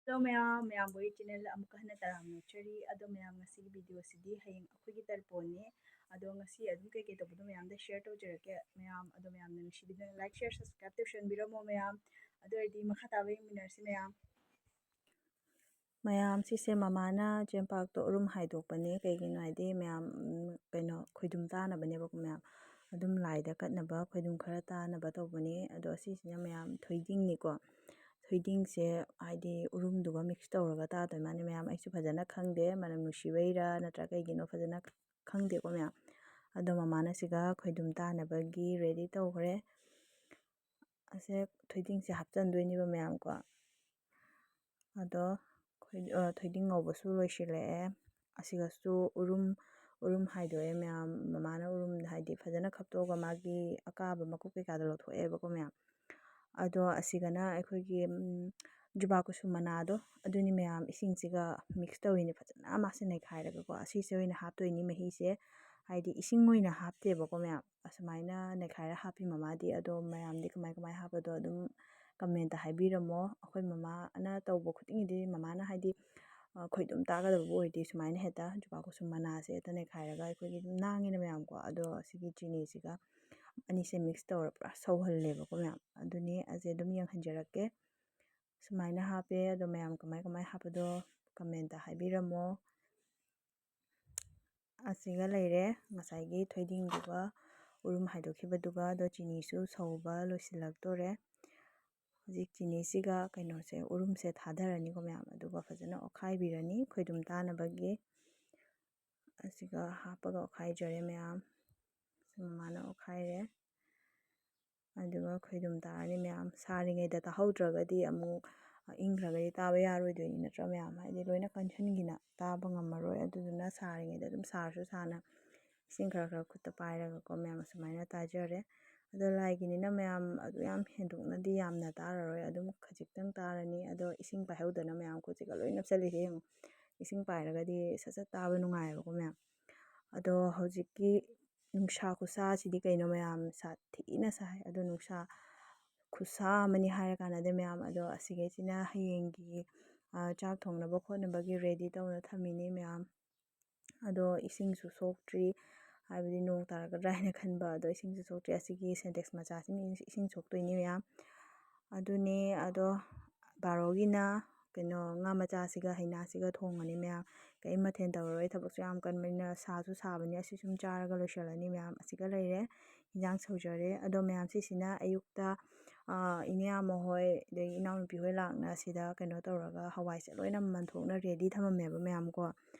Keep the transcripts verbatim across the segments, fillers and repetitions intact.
Hello ꯃꯌꯥꯝ, ꯃꯌꯥꯝꯕꯨ ꯑꯩ channel ꯑꯃꯨꯛꯀ ꯍꯟꯅ ꯇꯔꯥꯝꯅ ꯑꯣꯛꯆꯔꯤ꯫ ꯑꯗꯣ ꯃꯌꯥꯝ, ꯉꯁꯤꯒꯤ video ꯁꯤꯗꯤ ꯍꯌꯦꯡ ꯑꯩꯈꯣꯏꯒꯤ ꯇꯔꯄꯣꯟꯅꯤ꯫ ꯑꯗꯣ ꯉꯁꯤ ꯑꯗꯨꯝ ꯀꯩꯀꯩ ꯇꯧꯕꯗꯣ ꯃꯌꯥꯝꯗ share ꯇꯧꯖꯔꯛꯀꯦ꯫ ꯃꯌꯥꯝ ꯑꯗꯣ ꯃꯌꯥꯝꯅ ꯅꯨꯡꯁꯤꯕꯤꯗꯨꯅ like, share, subscribe ꯇꯧꯁꯟꯕꯤꯔꯝꯃꯣ ꯃꯌꯥꯝ꯫ ꯑꯗꯨ ꯑꯣꯏꯔꯗꯤ ꯃꯈꯥ ꯇꯥꯕ ꯌꯦꯡꯃꯤꯟꯅꯔꯁꯤ ꯃꯌꯥꯝ꯫ ꯃꯌꯥꯝ, ꯁꯤꯁꯦ ꯃꯃꯥꯅ ꯆꯦꯡꯄꯥꯛꯇꯣ ꯎꯔꯨꯝ ꯍꯥꯏꯗꯣꯛꯄꯅꯦ꯫ ꯀꯩꯒꯤꯅꯣ ꯍꯥꯏꯗꯤ ꯃꯌꯥꯝ, ꯎꯝ, ꯀꯩꯅꯣ, ꯈꯣꯏꯗꯨꯝ ꯇꯥꯅꯕꯅꯦꯕꯀꯣ ꯃꯌꯥꯝ꯫ ꯑꯗꯨꯝ ꯂꯥꯏꯗ ꯀꯠꯅꯕ ꯈꯣꯏꯗꯨꯝ ꯈꯔ ꯇꯥꯅꯕ ꯇꯧꯕꯅꯦ꯫ ꯑꯗꯣ ꯑꯁꯤꯁꯤꯅ ꯃꯌꯥꯝ ꯊꯣꯏꯗꯤꯡꯅꯤꯀꯣ꯫ ꯊꯣꯏꯗꯤꯡꯁꯦ ꯍꯥꯏꯗꯤ ꯎꯔꯨꯝꯗꯨꯒ mix ꯇꯧꯔꯒ ꯇꯥꯗꯣꯏ ꯃꯥꯅꯦ ꯃꯌꯥꯝ꯫ ꯑꯩꯁꯨ ꯐꯖꯅ ꯈꯪꯗꯦ, ꯃꯅꯝ ꯅꯨꯡꯁꯤꯕꯩꯔꯥ ꯅꯠꯇ꯭ꯔꯥ ꯀꯩꯒꯤꯅꯣ ꯐꯖꯅ ꯈꯪꯗꯦꯀꯣ ꯃꯌꯥꯝ꯫ ꯑꯗꯣ ꯃꯃꯥꯅ ꯁꯤꯒ ꯈꯣꯏꯗꯨꯝ ꯇꯥꯅꯕꯒꯤ ready ꯇꯧꯈ꯭ꯔꯦ꯫ ꯑꯁꯦ ꯊꯣꯏꯗꯤꯡꯁꯦ ꯍꯥꯞꯆꯤꯟꯗꯣꯏꯅꯦꯕ ꯃꯌꯥꯝꯀꯣ꯫ ꯑꯗꯣ ꯈꯣꯏ-, ꯑ, ꯊꯣꯏꯗꯤꯡ ꯉꯧꯕꯁꯨ ꯂꯣꯏꯁꯤꯜꯂꯛꯑꯦ꯫ ꯑꯁꯤꯒꯁꯨ ꯎꯔꯨꯝ, ꯎꯔꯨꯝ ꯍꯥꯏꯗꯣꯛꯑꯦ ꯃꯌꯥꯝ꯫ ꯃꯃꯥꯅ ꯎꯔꯨꯝ ꯍꯥꯏꯗꯤ ꯐꯖꯅ ꯈꯞꯇꯣꯛꯑꯒ ꯃꯥꯒꯤ ꯑꯀꯥꯕ ꯃꯀꯨꯞ ꯀꯩꯀꯥꯗꯣ ꯂꯧꯊꯣꯛꯑꯦꯕꯀꯣ ꯃꯌꯥꯝ꯫ ꯑꯗꯣ ꯑꯁꯤꯒꯅ ꯑꯩꯈꯣꯏꯒꯤ, ꯎꯝ, ꯖꯨꯕꯥ ꯀꯨꯁꯨꯝ ꯃꯅꯥꯗꯣ ꯑꯗꯨꯅꯤ ꯃꯌꯥꯝ, ꯏꯁꯤꯡꯁꯤꯒ mix ꯇꯧꯔꯤꯅꯤ ꯐꯖꯅ ꯃꯥꯁꯦ ꯅꯩꯈꯥꯏꯔꯒꯀꯣ꯫ ꯑꯁꯤꯁꯦ ꯑꯣꯏꯅ ꯍꯥꯞꯇꯣꯏꯅꯤ ꯃꯍꯤꯁꯦ, ꯍꯥꯏꯗꯤ ꯏꯁꯤꯡ ꯑꯣꯏꯅ ꯍꯥꯞꯇꯦꯕꯀꯣ ꯃꯌꯥꯝ꯫ ꯑꯁꯨꯃꯥꯏꯅ ꯅꯩꯈꯥꯏꯔ ꯍꯥꯞꯄꯤ ꯃꯃꯥꯗꯤ꯫ ꯑꯗꯣ ꯃꯌꯥꯝꯗꯤ ꯀꯃꯥꯏ ꯀꯃꯥꯏ ꯍꯥꯞꯄꯗꯣ ꯑꯗꯨꯝ comment ꯍꯥꯏꯕꯤꯔꯝꯃꯣ꯫ ꯑꯩꯈꯣꯏ ꯃꯃꯥꯅ ꯇꯧꯕ ꯈꯨꯗꯤꯡꯒꯤꯗꯤ ꯃꯃꯥꯅ ꯍꯥꯏꯗꯤ, ꯑ, ꯈꯣꯏꯗꯨꯝ ꯇꯥꯒꯗꯕꯕꯨ ꯑꯣꯏꯔꯗꯤ ꯁꯨꯃꯥꯏꯅ ꯍꯦꯛꯇ ꯖꯨꯕꯥ ꯀꯨꯁꯨꯝ ꯃꯅꯥꯁꯦ ꯍꯦꯛꯇ ꯅꯩꯈꯥꯏꯔꯒ ꯑꯩꯈꯣꯏꯒꯤ ꯑꯗꯨꯝ ꯅꯥꯡꯉꯤꯅ ꯃꯌꯥꯝꯀꯣ꯫ ꯑꯗꯣ ꯁꯤꯒꯤ ꯆꯤꯅꯤꯁꯤꯒ ꯑꯅꯤꯁꯦ mix ꯇꯧꯔ ꯄꯨꯔꯥ ꯁꯧꯍꯜꯂꯦꯕꯀꯣ ꯃꯌꯥꯝ꯫ ꯑꯗꯨꯅꯤ ꯑꯩꯁꯦ ꯑꯗꯨꯝ ꯌꯦꯡꯍꯟꯖꯔꯛꯀꯦ꯫ ꯁꯨꯃꯥꯏꯅ ꯍꯥꯞꯄꯦ꯫ ꯑꯗꯣ ꯃꯌꯥꯝ ꯀꯃꯥꯏ ꯀꯃꯥꯏ ꯍꯥꯞꯄꯗꯣ comment ꯍꯥꯏꯕꯤꯔꯝꯃꯣ꯫ ꯑꯁꯤꯒ ꯂꯩꯔꯦ ꯉꯁꯥꯏꯒꯤ ꯊꯣꯏꯗꯤꯡꯗꯨꯒ ꯎꯔꯨꯝ ꯍꯥꯏꯗꯣꯛꯈꯤꯕꯗꯨꯒ꯫ ꯑꯗꯣ ꯆꯤꯅꯤꯁꯨ ꯁꯧꯕ ꯂꯣꯏꯁꯤꯜꯂꯛꯇꯣꯔꯦ꯫ ꯍꯧꯖꯤꯛ ꯆꯤꯅꯤꯁꯤꯒ ꯀꯩꯅꯣꯁꯦ, ꯎꯔꯨꯝꯁꯦ ꯊꯥꯗꯔꯅꯤꯀꯣ ꯃꯌꯥꯝ, ꯑꯗꯨꯒ ꯐꯖꯅ ꯑꯣꯠꯈꯥꯏꯕꯤꯔꯅꯤ ꯈꯣꯏꯗꯨꯝ ꯇꯥꯅꯕꯒꯤ꯫ ꯑꯁꯤꯒ ꯍꯥꯞꯄꯒ ꯑꯣꯠꯈꯥꯏꯖꯔꯦ ꯃꯌꯥꯝ꯫ ꯁꯤ ꯃꯃꯥꯅ ꯑꯣꯠꯈꯥꯏꯔꯦ꯫ ꯑꯗꯨꯒ ꯈꯣꯏꯗꯨꯝ ꯇꯥꯔꯅꯤ ꯃꯌꯥꯝ꯫ ꯁꯥꯔꯤꯉꯩꯗ ꯇꯥꯍꯧꯗ꯭ꯔꯒꯗꯤ ꯑꯃꯨꯛ ꯏꯪꯈ꯭ꯔꯒꯗꯤ ꯇꯥꯕ ꯌꯥꯔꯣꯏꯗꯣꯏꯅꯤ ꯅꯠꯇ꯭ꯔꯥ ꯃꯌꯥꯝ? ꯍꯥꯏꯗꯤ ꯂꯣꯏꯅ ꯀꯟꯁꯤꯟꯈꯤꯅ ꯇꯥꯕ ꯉꯝꯃꯔꯣꯏ꯫ ꯑꯗꯨꯗꯨꯅ ꯁꯥꯔꯤꯉꯩꯗ ꯑꯗꯨꯝ ꯁꯥꯔꯁꯨ ꯁꯥꯅ ꯏꯁꯤꯡ ꯈꯔ ꯈꯔ ꯈꯨꯠꯇ ꯄꯥꯏꯔꯒꯀꯣ ꯃꯌꯥꯝ ꯑꯁꯨꯃꯥꯏꯅ ꯇꯥꯖꯔꯦ꯫ ꯑꯗꯣ ꯂꯥꯏꯒꯤꯅꯤꯅ ꯃꯌꯥꯝ ꯑꯗꯨ ꯌꯥꯝ ꯍꯦꯟꯗꯣꯛꯅꯗꯤ ꯌꯥꯝꯅ ꯇꯥꯔꯔꯣꯏ, ꯑꯗꯨꯝ ꯈꯖꯤꯛꯇꯪ ꯇꯥꯔꯅꯤ꯫ ꯑꯗꯣ ꯏꯁꯤꯡ ꯄꯥꯏꯍꯧꯗꯅ ꯃꯌꯥꯝ ꯈꯨꯠꯁꯤꯒ ꯂꯣꯏ ꯅꯞꯁꯜꯂꯤꯁꯦ ꯌꯦꯡꯉꯣ꯫ ꯏꯁꯤꯡ ꯄꯥꯏꯔꯒꯗꯤ ꯁꯠ ꯁꯠ ꯇꯥꯕ ꯅꯨꯡꯉꯥꯏꯌꯦꯕꯀꯣ ꯃꯌꯥꯝ꯫ ꯑꯗꯣ ꯍꯧꯖꯤꯛꯀꯤ ꯅꯨꯡꯁꯥ ꯈꯨꯁꯥꯁꯤꯗꯤ ꯀꯩꯅꯣ ꯃꯌꯥꯝ, ꯁꯥꯊꯤꯅ ꯁꯥꯏ꯫ ꯑꯗꯣ ꯅꯨꯡꯁꯥ ꯈꯨꯁꯥ ꯑꯃꯅꯤ ꯍꯥꯏꯔ ꯀꯥꯟꯅꯗꯦ ꯃꯌꯥꯝ꯫ ꯑꯗꯣ ꯑꯁꯤꯈꯩꯁꯤꯅ ꯍꯌꯦꯡꯒꯤ ꯆꯥꯛ ꯊꯣꯡꯅꯕ ꯈꯣꯠꯅꯕꯒꯤ ꯔꯦꯗꯤ ꯇꯧꯅ ꯊꯝꯃꯤꯅꯤ ꯃꯌꯥꯝ꯫ ꯑꯗꯣ ꯏꯁꯤꯡꯁꯨ ꯁꯣꯛꯇ꯭ꯔꯤ, ꯍꯥꯏꯕꯗꯤ ꯅꯣꯡ ꯇꯥꯔꯛꯀꯗ꯭ꯔꯥ ꯍꯥꯏꯅ ꯈꯟꯕ꯫ ꯑꯗꯣ ꯏꯁꯤꯡꯁꯨ ꯁꯣꯛꯇ꯭ꯔꯤ꯫ ꯑꯁꯤꯒꯤ ꯁꯦꯟꯇꯦꯛꯁ ꯃꯆꯥꯁꯤꯅ ꯏꯁꯤꯡ ꯁꯣꯛꯇꯣꯏꯅꯤ ꯃꯌꯥꯝ꯫ ꯑꯗꯨꯅꯦ꯫ ꯑꯗꯣ ꯕꯥꯔꯣꯒꯤꯅ ꯀꯩꯅꯣ, ꯉꯥ ꯃꯆꯥꯁꯤꯒ ꯍꯩꯅꯥꯁꯤꯒ ꯊꯣꯡꯉꯅꯤ ꯃꯌꯥꯝ꯫ ꯀꯔꯤꯝ ꯃꯊꯦꯜ ꯇꯧꯔꯔꯣꯏ, ꯊꯕꯛꯁꯨ ꯌꯥꯝ ꯀꯟꯕꯅꯤꯅ, ꯁꯥꯁꯨ ꯁꯥꯕꯅꯤ꯫ ꯑꯁꯤ ꯁꯨꯝ ꯆꯥꯔꯒ ꯂꯣꯏꯁꯤꯜꯂꯅꯤ ꯃꯌꯥꯝ꯫ ꯑꯁꯤꯒ ꯂꯩꯔꯦ, ꯏꯟꯖꯥꯡ ꯁꯧꯖꯔꯦ꯫ ꯑꯗꯣ ꯃꯌꯥꯝ, ꯁꯤꯁꯤꯅ ꯑꯌꯨꯛꯇ ꯏꯅꯦ ꯑꯃ ꯍꯣꯏ ꯑꯗꯒꯤ ꯏꯅꯥꯎꯅꯨꯄꯤ ꯍꯣꯏ ꯂꯥꯛꯅ ꯁꯤꯗ ꯀꯩꯅꯣ ꯇꯧꯔꯒ ꯍꯋꯥꯏꯁꯦ ꯂꯣꯏꯅ ꯃꯟꯊꯣꯛꯅ ꯔꯦꯗꯤ ꯊꯝꯃꯝꯃꯦꯕ ꯃꯌꯥꯝ ꯀꯣ꯫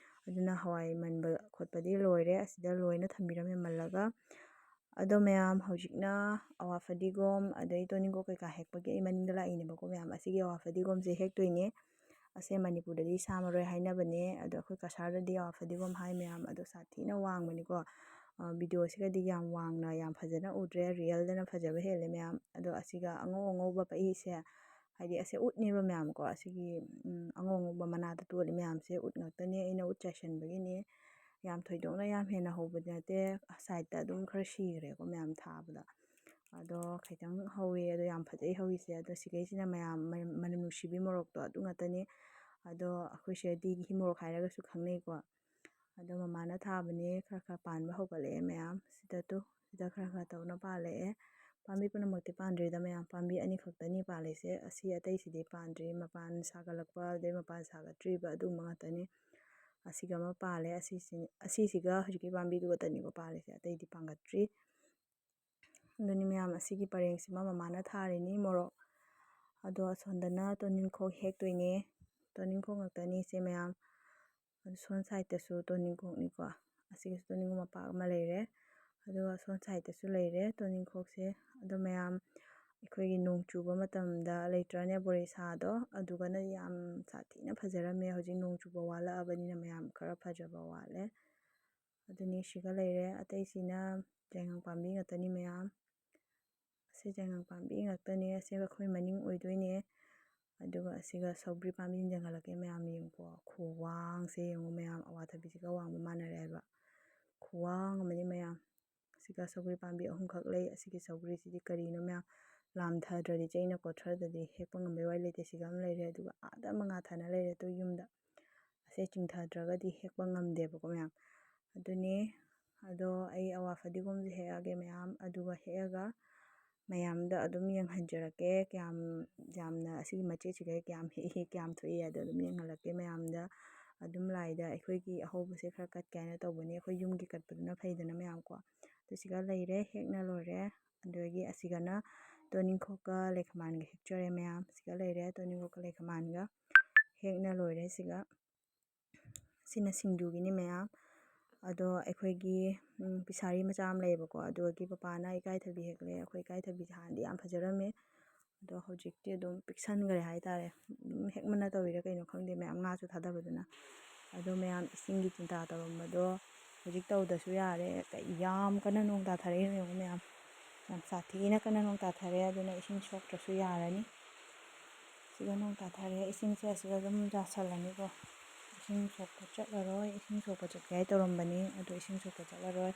ꯑꯗꯨꯅ ꯍꯋꯥꯏ ꯃꯟꯕ ꯈꯣꯠꯄꯗꯤ ꯂꯣꯏꯔꯦ, ꯑꯁꯤꯗ ꯂꯣꯏꯅ ꯊꯝꯕꯤꯔꯝꯃꯦ ꯃꯜꯂꯒ꯫ ꯑꯗꯣ ꯃꯌꯥꯝ, ꯍꯧꯖꯤꯛꯅ ꯑꯋꯥ ꯐꯗꯤꯒꯣꯝ ꯑꯗꯩ ꯇꯣꯅꯤꯡꯀꯣꯛ ꯀꯩꯀꯥ ꯍꯦꯛꯄꯒꯤ ꯑꯩ ꯃꯅꯤꯡꯗ ꯂꯥꯛꯏꯅꯦꯕꯀꯣ ꯃꯌꯥꯝ꯫ ꯑꯁꯤꯒꯤ ꯑꯋꯥ ꯐꯗꯤꯒꯣꯝꯁꯦ ꯍꯦꯛꯇꯣꯏꯅꯦ꯫ ꯑꯁꯦ ꯃꯅꯤꯄꯨꯔꯗꯗꯤ ꯁꯥ ꯃꯔꯣꯏ ꯍꯥꯏꯅꯕꯅꯦ, ꯑꯗꯣ ꯑꯩꯈꯣꯏ ꯀꯁꯥꯔꯗꯗꯤ ꯑꯋꯥ ꯐꯗꯤꯒꯣꯝ ꯍꯥꯏ ꯃꯌꯥꯝ꯫ ꯑꯗꯣ ꯁꯥꯊꯤꯅ ꯋꯥꯡꯕꯅꯤꯀꯣ꯫ ꯚꯤꯗꯤꯑꯣꯁꯤꯒꯗꯤ ꯌꯥꯝ ꯋꯥꯡꯅ, ꯌꯥꯝ ꯐꯖꯅ ꯎꯗ꯭ꯔꯦ, ꯔꯤꯌꯦꯜꯗꯅ ꯐꯖꯕ ꯍꯦꯜꯂꯦ ꯃꯌꯥꯝ꯫ ꯑꯗꯣ ꯑꯁꯤꯒ ꯑꯉꯧ ꯑꯉꯧꯕ ꯄꯛꯏꯁꯦ, ꯍꯥꯏꯗꯤ ꯑꯁꯦ ꯎꯠꯅꯦꯕ ꯃꯌꯥꯝ ꯀꯣ꯫ ꯑꯁꯤꯒꯤ ꯑꯉꯧ ꯑꯉꯧꯕ ꯃꯅꯥꯗ ꯇꯣꯜꯂꯤ ꯃꯌꯥꯝꯁꯦ ꯎꯠ ꯉꯥꯛꯇꯅꯦ, ꯑꯩꯅ ꯎꯠ ꯆꯥꯏꯁꯟꯕꯒꯤꯅꯦ꯫ ꯌꯥꯝ ꯊꯣꯏꯗꯣꯛꯅ ꯌꯥꯝ ꯍꯦꯟꯅ ꯍꯧꯕꯗꯤ ꯅꯠꯇꯦ, ꯁꯥꯏꯠꯇ ꯑꯗꯨꯝ ꯈꯔ ꯁꯤꯈ꯭ꯔꯦꯀꯣ ꯃꯌꯥꯝ ꯊꯥꯕꯗ꯫ ꯑꯗꯣ ꯈꯤꯇꯪ ꯍꯧꯋꯦ, ꯑꯗꯣ ꯌꯥꯝ ꯐꯖꯩ ꯍꯧꯔꯤꯁꯦ꯫ ꯑꯗꯣ ꯁꯤꯈꯩꯁꯤꯅ ꯃꯌꯥꯝ ꯃꯅꯝ ꯅꯨꯡꯁꯤꯕꯤ ꯃꯣꯔꯣꯛꯇꯣ ꯑꯗꯨ ꯉꯥꯛꯇꯅꯤ꯫ ꯑꯗꯣ ꯑꯩꯈꯣꯏ ꯁꯤꯗꯗꯤ ꯍꯤ ꯃꯣꯔꯣꯛ ꯍꯥꯏꯔꯒꯁꯨ ꯈꯪꯅꯩꯀꯣ꯫ ꯑꯗꯣ ꯃꯃꯥꯅ ꯊꯥꯕꯅꯦ, ꯈꯔ ꯈꯔ ꯄꯥꯟꯕ ꯍꯧꯒꯠꯂꯛꯑꯦ ꯃꯌꯥꯝ꯫ ꯁꯤꯗ ꯇꯨ, ꯁꯤꯗ ꯈꯔ ꯈꯔ ꯇꯧꯅ ꯄꯥꯜꯂꯛꯑꯦ꯫ ꯄꯥꯝꯕꯤ ꯄꯨꯝꯅꯃꯛꯇꯤ ꯄꯥꯟꯗ꯭ꯔꯤꯗ ꯃꯌꯥꯝ, ꯄꯥꯝꯕꯤ ꯑꯅꯤꯈꯛꯇꯅꯤ ꯄꯥꯜꯂꯤꯁꯦ꯫ ꯑꯁꯤ ꯑꯇꯩꯁꯤꯗꯤ ꯄꯥꯟꯗ꯭ꯔꯤ, ꯃꯄꯥꯟ ꯁꯥꯒꯠꯂꯛꯄ ꯑꯗꯩ ꯃꯄꯥꯟ ꯁꯥꯒꯠꯇ꯭ꯔꯤꯕ ꯑꯗꯨꯒꯨꯝꯕ ꯉꯥꯛꯇꯅꯤ꯫ ꯑꯁꯤꯒ ꯑꯃ ꯄꯥꯜꯂꯦ, ꯑꯁꯤꯁꯤ-, ꯑꯁꯤꯁꯤꯒ ꯍꯧꯖꯤꯛꯀꯤ ꯄꯥꯝꯕꯤꯗꯨ ꯈꯛꯇꯅꯤꯀꯣ ꯄꯥꯜꯂꯤꯁꯦ, ꯑꯇꯩꯗꯤ ꯄꯥꯟꯒꯠꯇ꯭ꯔꯤ꯫ ꯑꯗꯨꯅꯤ ꯃꯌꯥꯝ, ꯑꯁꯤꯒꯤ ꯄꯔꯦꯡꯁꯤꯃ ꯃꯃꯥꯅ ꯊꯥꯔꯤꯅꯤ ꯃꯣꯔꯣꯛ꯫ ꯑꯗꯣ ꯑꯁꯣꯝꯗꯅ ꯇꯣꯅꯤꯡꯈꯣꯛ ꯍꯦꯛꯇꯣꯏꯅꯦ꯫ ꯇꯣꯅꯤꯡꯈꯣꯛ ꯉꯥꯛꯇꯅꯤ ꯁꯦ ꯃꯌꯥꯝ꯫ ꯑꯗꯨ ꯁꯣꯝ ꯁꯥꯏꯠꯇꯁꯨ ꯇꯣꯅꯤꯡꯈꯣꯛꯅꯤꯀꯣ꯫ ꯑꯁꯤꯒꯤꯁꯨ ꯇꯣꯅꯤꯡꯈꯣꯛ ꯃꯄꯥꯛ ꯑꯃ ꯂꯩꯔꯦ꯫ ꯑꯗꯨꯒ ꯁꯣꯝ ꯁꯥꯏꯠꯇꯁꯨ ꯂꯩꯔꯦ ꯇꯣꯅꯤꯡꯈꯣꯛꯁꯦ꯫ ꯑꯗꯣ ꯃꯌꯥꯝ, ꯑꯩꯈꯣꯏꯒꯤ ꯅꯣꯡ ꯆꯨꯕ ꯃꯇꯝꯗ ꯂꯩꯇ꯭ꯔꯅꯦ ꯕꯣꯔꯤ ꯁꯥꯗꯣ, ꯑꯗꯨꯒꯅ ꯌꯥꯝ ꯁꯥꯊꯤꯅ ꯐꯖꯔꯝꯃꯦ꯫ ꯍꯧꯖꯤꯛ ꯅꯣꯡ ꯆꯨꯕ ꯋꯥꯠꯂꯛꯑꯕꯅꯤꯅ ꯃꯌꯥꯝ ꯈꯔ ꯐꯖꯕ ꯋꯥꯠꯂꯦ꯫ ꯑꯗꯨꯅꯤ ꯁꯤꯒ ꯂꯩꯔꯦ꯫ ꯑꯇꯩꯁꯤꯅ ꯌꯥꯏꯉꯪ ꯄꯥꯝꯕꯤ ꯉꯥꯛꯇꯅꯤ ꯃꯌꯥꯝ꯫ ꯑꯁꯤ ꯌꯥꯏꯉꯪ ꯄꯥꯝꯕꯤ ꯉꯥꯛꯇꯅꯦ꯫ ꯑꯁꯤ ꯑꯩꯈꯣꯏ ꯃꯅꯤꯡ ꯑꯣꯏꯗꯣꯏꯅꯦ꯫ ꯑꯗꯨꯒ ꯑꯁꯤꯒ ꯁꯧꯒ꯭ꯔꯤ ꯄꯥꯝꯕꯤ ꯑꯃ ꯌꯦꯡꯍꯜꯂꯛꯀꯦ ꯃꯌꯥꯝ, ꯌꯦꯡꯉꯨꯀꯣ꯫ ꯈꯨꯋꯥꯡꯁꯦ ꯌꯦꯡꯉꯨ ꯃꯌꯥꯝ, ꯑꯋꯥꯊꯕꯤꯁꯤꯒ ꯋꯥꯡꯕ ꯃꯥꯟꯅꯔꯦ ꯍꯥꯏꯕ꯫ ꯈꯨꯋꯥꯡ ꯑꯃꯅꯤ ꯃꯌꯥꯝ꯫ ꯑꯁꯤꯒ ꯁꯧꯒ꯭ꯔꯤ ꯄꯥꯝꯕꯤ ꯑꯍꯨꯝꯈꯛ ꯂꯩ꯫ ꯑꯁꯤꯒꯤ ꯁꯧꯒ꯭ꯔꯤꯁꯤꯗꯤ ꯀꯔꯤꯅꯣ ꯃꯌꯥꯝ? ꯂꯥꯝꯊꯗ꯭ꯔꯗꯤ ꯆꯩꯅ ꯀꯣꯠꯊꯗ꯭ꯔꯗꯤ ꯍꯦꯛꯄ ꯉꯝꯕꯩ ꯋꯥꯔꯤ ꯂꯩꯇꯦ꯫ ꯁꯤꯒ ꯑꯃ ꯂꯩꯔꯦ, ꯑꯗꯨꯒ ꯑꯥꯗ ꯃꯉꯥ ꯊꯥꯅ ꯂꯩꯔꯦ꯫ ꯑꯗꯨ ꯌꯨꯝꯗ ꯑꯁꯦ ꯆꯤꯡꯊꯗ꯭ꯔꯒꯗꯤ ꯍꯦꯛꯄ ꯉꯝꯗꯦꯕꯀꯣ ꯃꯌꯥꯝ꯫ ꯑꯗꯨꯅꯦ, ꯑꯗꯣ ꯑꯩ ꯑꯋꯥ ꯐꯗꯤꯒꯣꯝꯁꯦ ꯍꯦꯛꯑꯒꯦ ꯃꯌꯥꯝ, ꯑꯗꯨꯒ ꯍꯦꯛꯑꯒ ꯃꯌꯥꯝꯗ ꯑꯗꯨꯝ ꯌꯦꯡꯍꯟꯖꯔꯛꯀꯦ꯫ ꯀꯌꯥꯝ ꯌꯥꯝꯅ ꯑꯁꯤꯒꯤ ꯃꯆꯦꯠꯁꯤꯒ ꯀꯌꯥꯝ ꯍꯦꯛꯏ, ꯀꯌꯥꯝ ꯊꯣꯛꯏ ꯍꯥꯏꯗꯣ ꯑꯗꯨꯝ ꯌꯦꯡꯍꯜꯂꯛꯀꯦ ꯃꯌꯥꯝꯗ꯫ ꯑꯗꯨꯝ ꯂꯥꯏꯗ ꯑꯩꯈꯣꯏꯒꯤ ꯑꯍꯧꯕꯁꯦ ꯈꯔ ꯀꯠꯀꯦ ꯍꯥꯏꯅ ꯇꯧꯕꯅꯤ꯫ ꯑꯩꯈꯣꯏ ꯌꯨꯝꯒꯤ ꯀꯠꯄꯗꯨꯅ ꯐꯩꯗꯅ ꯃꯌꯥꯝ ꯀꯣ꯫ ꯑꯗꯨ ꯁꯤꯒ ꯂꯩꯔꯦ, ꯍꯦꯛꯅ ꯂꯣꯏꯔꯦ꯫ ꯑꯗꯨꯗꯒꯤ ꯑꯁꯤꯒꯅ ꯇꯣꯅꯤꯡꯈꯣꯛꯀ ꯂꯩꯈꯃꯥꯟꯒ ꯍꯦꯛꯆꯔꯦ ꯃꯌꯥꯝ꯫ ꯁꯤꯒ ꯂꯩꯔꯦ ꯇꯣꯅꯤꯡꯈꯣꯛꯀ ꯂꯩꯈꯃꯥꯟꯒ꯫ ꯍꯦꯛꯅ ꯂꯣꯏꯔꯦ ꯁꯤꯒ꯫ ꯁꯤꯅ ꯁꯤꯡꯖꯨꯒꯤꯅꯤ ꯃꯌꯥꯝ꯫ ꯑꯗꯣ ꯑꯩꯈꯣꯏꯒꯤ, ꯎꯝ, ꯄꯤꯁꯥꯔꯤ ꯃꯆꯥ ꯑꯃ ꯂꯩꯌꯦꯕꯀꯣ, ꯑꯗꯨꯒꯤ ꯄꯄꯥꯅ ꯏꯀꯥꯏꯊꯕꯤ ꯍꯦꯛꯂꯦ꯫ ꯑꯩꯈꯣꯏ ꯏꯀꯥꯏꯊꯕꯤꯁꯦ ꯍꯥꯟꯅꯗꯤ ꯌꯥꯝ ꯐꯖꯔꯝꯃꯦ, ꯑꯗꯣ ꯍꯧꯖꯤꯛꯇꯤ ꯑꯗꯨꯝ ꯄꯤꯛꯁꯟꯈ꯭ꯔꯦ ꯍꯥꯏꯇꯥꯔꯦ꯫ ꯑꯗꯨꯝ ꯍꯦꯛꯃꯟꯅ ꯇꯧꯔꯤꯔꯥ ꯀꯩꯅꯣ ꯈꯪꯗꯦ ꯃꯌꯥꯝ, ꯉꯥꯁꯨ ꯊꯥꯗꯕꯗꯨꯅ꯫ ꯑꯗꯣ ꯃꯌꯥꯝ ꯏꯁꯤꯡꯒꯤ ꯆꯤꯟꯇꯥ ꯇꯧꯔꯝꯕꯗꯣ ꯍꯧꯖꯤꯛ ꯇꯧꯗꯁꯨ ꯌꯥꯔꯦ꯫ ꯀꯩ ꯌꯥꯝ ꯀꯟꯅ ꯅꯣꯡ ꯇꯥꯊꯔꯛꯏꯅꯣ ꯌꯦꯡꯉꯣ ꯃꯌꯥꯝ, ꯌꯥꯝ ꯁꯥꯊꯤꯅ ꯀꯟꯅ ꯅꯣꯡ ꯇꯥꯊꯔꯦ꯫ ꯑꯗꯨꯅ ꯏꯁꯤꯡ ꯁꯣꯛꯇ꯭ꯔꯁꯨ ꯌꯥꯔꯅꯤ꯫ ꯁꯤꯒ ꯅꯣꯡ ꯇꯥꯊꯔꯦ, ꯏꯁꯤꯡꯁꯦ ꯑꯁꯤꯗ ꯑꯗꯨꯝ ꯌꯥꯁꯜꯂꯅꯤꯀꯣ꯫ ꯏꯁꯤꯡ ꯁꯣꯛꯄ ꯆꯠꯂꯔꯣꯏ, ꯏꯁꯤꯡ ꯁꯣꯛꯄ ꯆꯠꯀꯦ ꯍꯥꯏ ꯇꯧꯔꯝꯕꯅꯤ, ꯑꯗꯣ ꯏꯁꯤꯡ ꯁꯣꯛꯄ ꯆꯠꯂꯔꯣꯏ꯫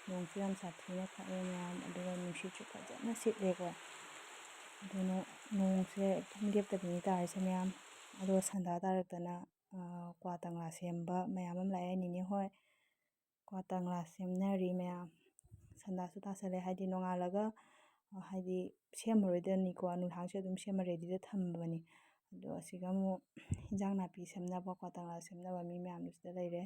ꯅꯣꯡꯁꯨ ꯌꯥꯝ ꯁꯥꯊꯤꯅ ꯈꯥꯛꯑꯦ ꯃꯌꯥꯝ, ꯑꯗꯨꯒ ꯅꯨꯡꯁꯤꯠꯁꯨ ꯐꯖꯅ ꯁꯤꯠꯂꯦꯀꯣ꯫ ꯑꯗꯨꯅ ꯅꯣꯡꯁꯦ ꯑꯗꯨꯝ ꯂꯦꯞꯇꯕꯤꯅꯤ ꯇꯥꯔꯤꯁꯦ ꯃꯌꯥꯝ꯫ ꯑꯗꯣ ꯁꯟꯗꯥ ꯇꯥꯔꯛꯇꯅ, ꯑꯥ, ꯀ꯭ꯋꯥ ꯇꯪꯂꯥ ꯁꯦꯝꯕ ꯃꯌꯥꯝ ꯑꯃ ꯂꯥꯛꯑꯦ꯫ ꯅꯤꯅꯦ ꯍꯣꯏ ꯀ꯭ꯋꯥ ꯇꯪꯂꯥ ꯁꯦꯝꯅꯔꯤ ꯃꯌꯥꯝ꯫ ꯁꯟꯗꯥꯁꯨ ꯇꯥꯁꯜꯂꯦ, ꯍꯥꯏꯗꯤ ꯅꯣꯡꯉꯥꯜꯂꯒ, ꯑ, ꯍꯥꯏꯗꯤ ꯁꯦꯝꯃꯔꯣꯏꯗꯅꯤꯀꯣ, ꯅꯨꯡꯗꯥꯡꯁꯦ ꯑꯗꯨꯝ ꯁꯦꯝꯃ ꯔꯦꯗꯤꯗ ꯊꯝꯕꯅꯤ꯫ ꯑꯗꯣ ꯑꯁꯤꯒ ꯑꯃꯨꯛ ꯍꯤꯟꯖꯥꯡ ꯅꯥꯄꯤ ꯁꯦꯝꯅꯕ, ꯀ꯭ꯋꯥ ꯇꯪꯂꯥ ꯁꯦꯝꯅꯕ ꯃꯤ ꯃꯌꯥꯝꯗꯨ ꯁꯤꯗ ꯂꯩꯔꯦ꯫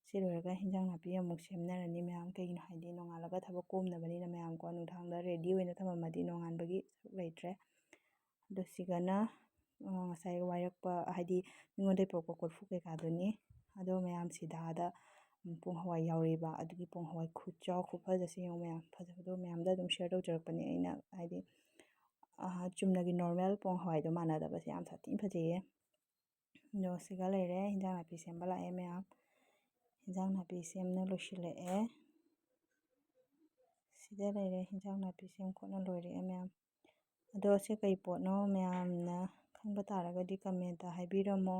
ꯁꯤ ꯂꯣꯏꯔꯒ ꯍꯤꯟꯖꯥꯡ ꯅꯥꯄꯤ ꯑꯃꯨꯛ ꯁꯦꯝꯅꯔꯅꯤ ꯃꯌꯥꯝ꯫ ꯀꯩꯒꯤꯅꯣ ꯍꯥꯏꯗꯤ ꯅꯣꯡꯉꯥꯜꯂꯒ ꯊꯕꯛ ꯀꯣꯝꯅꯕꯅꯤꯅ ꯃꯌꯥꯝꯀꯣ, ꯅꯨꯡꯗꯥꯡꯗ ꯔꯦꯗꯤ ꯑꯣꯏꯅ ꯊꯝꯃꯝꯃꯗꯤ ꯅꯣꯡꯉꯥꯟꯕꯒꯤ ꯁꯔꯨꯛ ꯂꯩꯇ꯭ꯔꯦ꯫ ꯑꯗꯣ ꯁꯤꯒꯅ, ꯑ, ꯉꯁꯥꯏ ꯋꯥꯏꯔꯛꯄ, ꯍꯥꯏꯗꯤ ꯃꯤꯉꯣꯟꯗꯒꯤ ꯄꯨꯔꯛꯄ ꯀꯣꯔꯐꯨ ꯀꯩꯀꯥꯗꯨꯅꯤ꯫ ꯑꯗꯣ ꯃꯌꯥꯝ ꯁꯤꯗꯥꯗ, ꯎꯝ, ꯄꯣꯡ ꯍꯋꯥꯏ ꯌꯥꯎꯔꯤꯕ, ꯑꯗꯨꯒꯤ ꯄꯣꯡ ꯍꯋꯥꯏ ꯈꯨꯆꯥꯎ ꯈꯨꯐꯖꯁꯦ ꯌꯦꯡꯉꯨ ꯃꯌꯥꯝ, ꯐꯖꯕꯗꯣ ꯃꯌꯥꯝꯗ ꯑꯗꯨꯝ ꯁꯤꯌꯔ ꯇꯧꯖꯔꯛꯄꯅꯦ ꯑꯩꯅ꯫ ꯍꯥꯏꯗꯤ, ꯑ, ꯆꯨꯝꯅꯒꯤ ꯅꯣꯔꯃꯦꯜ ꯄꯣꯡ ꯍꯋꯥꯏꯗꯣ ꯃꯥꯟꯅꯗꯕꯁꯦ ꯌꯥꯝ ꯁꯥꯊꯤꯅ ꯐꯖꯩꯌꯦ꯫ ꯑꯗꯣ ꯁꯤꯒ ꯂꯩꯔꯦ, ꯍꯤꯟꯖꯥꯡ ꯅꯥꯄꯤ ꯁꯦꯝꯕ ꯂꯥꯛꯑꯦ ꯃꯌꯥꯝ꯫ ꯍꯤꯟꯖꯥꯡ ꯅꯥꯄꯤ ꯁꯦꯝꯅ ꯂꯣꯏꯁꯤꯜꯂꯛꯑꯦ꯫ ꯁꯤꯗ ꯂꯩꯔꯦ, ꯍꯤꯟꯖꯥꯡ ꯅꯥꯄꯤ ꯁꯦꯝ ꯈꯣꯠꯅ ꯂꯣꯏꯔꯛꯑꯦ ꯃꯌꯥꯝ꯫ ꯑꯗꯣ ꯁꯤ ꯀꯩ ꯄꯣꯠꯅꯣ ꯃꯌꯥꯝꯅ ꯈꯪꯕ ꯇꯥꯔꯒꯗꯤ ꯀꯃꯦꯟꯇ ꯍꯥꯏꯕꯤꯔꯝꯃꯣ꯫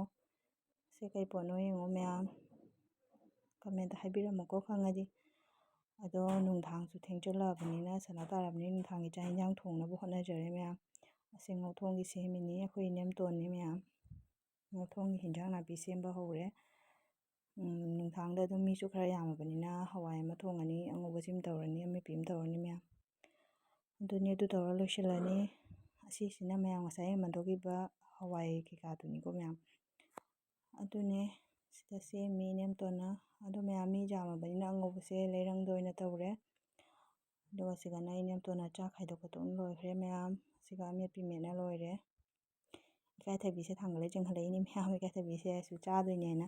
ꯁꯤ ꯀꯩ ꯄꯣꯠꯅꯣ ꯌꯦꯡꯉꯣ ꯃꯌꯥꯝ, ꯀꯃꯦꯟꯇ ꯍꯥꯏꯕꯤꯔꯝꯃꯣꯀꯣ ꯈꯪꯉꯗꯤ꯫ ꯑꯗꯣ ꯅꯨꯡꯗꯥꯡꯁꯨ ꯊꯦꯡꯖꯤꯜꯂꯛꯑꯕꯅꯤꯅ, ꯁꯟꯗꯥ ꯇꯥꯔꯕꯅꯤꯅ ꯅꯨꯡꯗꯥꯡꯒꯤ ꯆꯥꯛ ꯌꯦꯟꯁꯥꯡ ꯊꯣꯡꯅꯕ ꯍꯣꯠꯅꯖꯔꯦ ꯃꯌꯥꯝ꯫ ꯑꯁꯤ ꯉꯧꯊꯣꯡꯒꯤ ꯁꯦꯝꯃꯤꯅꯤ ꯑꯩꯈꯣꯏ ꯏꯅꯦꯝꯇꯣꯟꯅꯤ ꯃꯌꯥꯝ꯫ ꯉꯧꯊꯣꯡꯒꯤ ꯍꯤꯟꯖꯥꯡ ꯅꯥꯄꯤ ꯁꯦꯝꯕ ꯍꯧꯔꯦ꯫ ꯎꯝ, ꯅꯨꯡꯗꯥꯡꯗ ꯑꯗꯨꯝ ꯃꯤꯁꯨ ꯈꯔ ꯌꯥꯝꯃꯕꯅꯤꯅ ꯍꯋꯥꯏ ꯑꯃ ꯊꯣꯡꯉꯅꯤ, ꯑꯉꯧꯕꯁꯤꯃ ꯇꯧꯔꯅꯤ, ꯑꯃꯦꯠꯄꯤ ꯑꯃ ꯇꯧꯔꯅꯤ ꯃꯌꯥꯝ꯫ ꯑꯗꯨꯅꯤ, ꯑꯗꯨ ꯇꯧꯔ ꯂꯣꯏꯁꯤꯜꯂꯅꯤ꯫ ꯑꯁꯤꯁꯤꯅ ꯃꯌꯥꯝ ꯉꯁꯥꯏ ꯑꯩꯅ ꯃꯟꯊꯣꯛꯈꯤꯕ ꯍꯋꯥꯏ ꯀꯩꯀꯥꯗꯨꯅꯤꯀꯣ ꯃꯌꯥꯝ꯫ ꯑꯗꯨꯅꯦ ꯁꯤꯗ ꯁꯦꯝꯃꯤ ꯏꯅꯦꯝꯇꯣꯟꯅ꯫ ꯑꯗꯣ ꯃꯌꯥꯝ ꯃꯤ ꯌꯥꯝꯃꯕꯅꯤꯅ ꯑꯉꯧꯕꯁꯦ ꯂꯩꯔꯪꯗ ꯑꯣꯏꯅ ꯇꯧꯔꯦ꯫ ꯑꯗꯨꯒ ꯁꯤꯒꯅ ꯏꯅꯦꯝꯇꯣꯟꯅ ꯆꯥꯛ ꯈꯥꯏꯗꯣꯛ ꯈꯣꯠꯇꯣꯛꯅ ꯂꯣꯏꯈ꯭ꯔꯦ ꯃꯌꯥꯝ꯫ ꯁꯤꯒ ꯑꯃꯦꯠꯄꯤ ꯃꯦꯠꯅ ꯂꯣꯏꯔꯦ꯫ ꯏꯀꯥꯏꯊꯕꯤꯁꯦ ꯊꯥꯡꯒꯠꯂ ꯆꯦꯟꯈꯠꯂꯛꯏꯅꯦ ꯃꯌꯥꯝ꯫ ꯏꯀꯥꯏꯊꯕꯤꯁꯦ ꯑꯩꯁꯨ ꯆꯥꯗꯣꯏꯅꯦꯅ꯫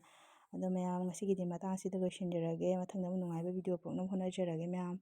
ꯑꯗꯣ ꯃꯌꯥꯝ ꯉꯁꯤꯒꯤꯗꯤ ꯃꯇꯥꯡ ꯑꯁꯤꯗ ꯂꯣꯏꯁꯤꯟꯖꯔꯒꯦ꯫ ꯃꯊꯪꯗ ꯑꯃꯨꯛ ꯅꯨꯡꯉꯥꯏꯕ ꯚꯤꯗꯤꯑꯣ ꯄꯨꯔꯛꯅꯕ ꯍꯣꯠꯅꯖꯔꯒꯦ ꯃꯌꯥꯝ꯫